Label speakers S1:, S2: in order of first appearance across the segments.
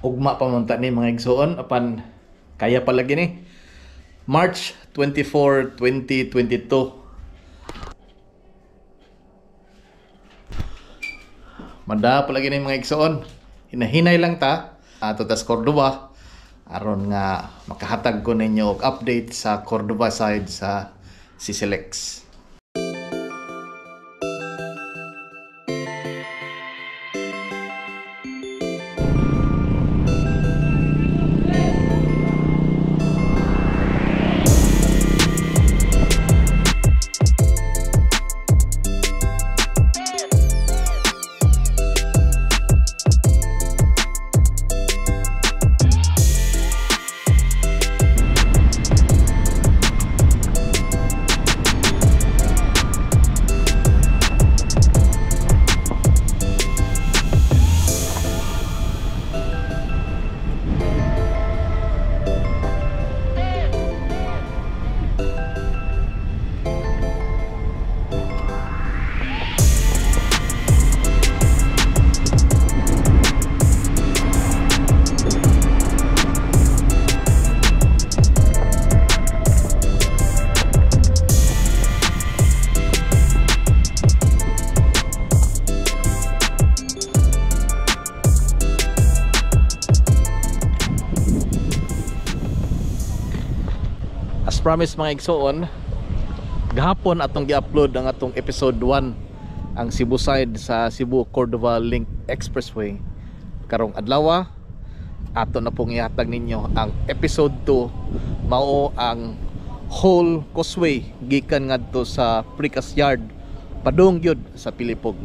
S1: Ugma pa man ta ni, mga igsoon, apan kaya pa lagi ni. March 24, 2022. Manda pa lagi ni, mga igsoon. Hinahinay lang ta ato tas Cordova aron nga makahatag ko ninyo og update sa Cordova side sa CCLEX. As promised, mga igsoon, gahapon atong gi-upload ang atong episode 1, ang Cebu side sa Cebu Cordova Link Expressway. Karong adlaw, ato na pong ihatag ninyo ang episode 2, mao ang whole causeway gikan ngadto sa Precast Yard padung gyud sa Pilipog.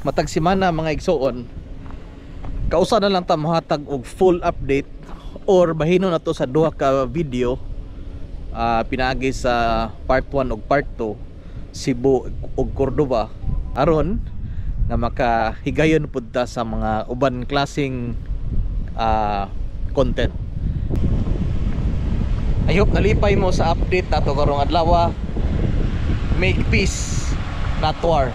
S1: Matag semana, mga igsuon, kausa na lang ta mohatag og full update or bahino na to sa duha ka video, pinaagi sa part 1 ug part 2, Cebu ug Cordova, aron nga makahigayon pud ta sa mga uban klaseng content. I hope nalipay mo sa update nato karong adlaw. Make peace, not war.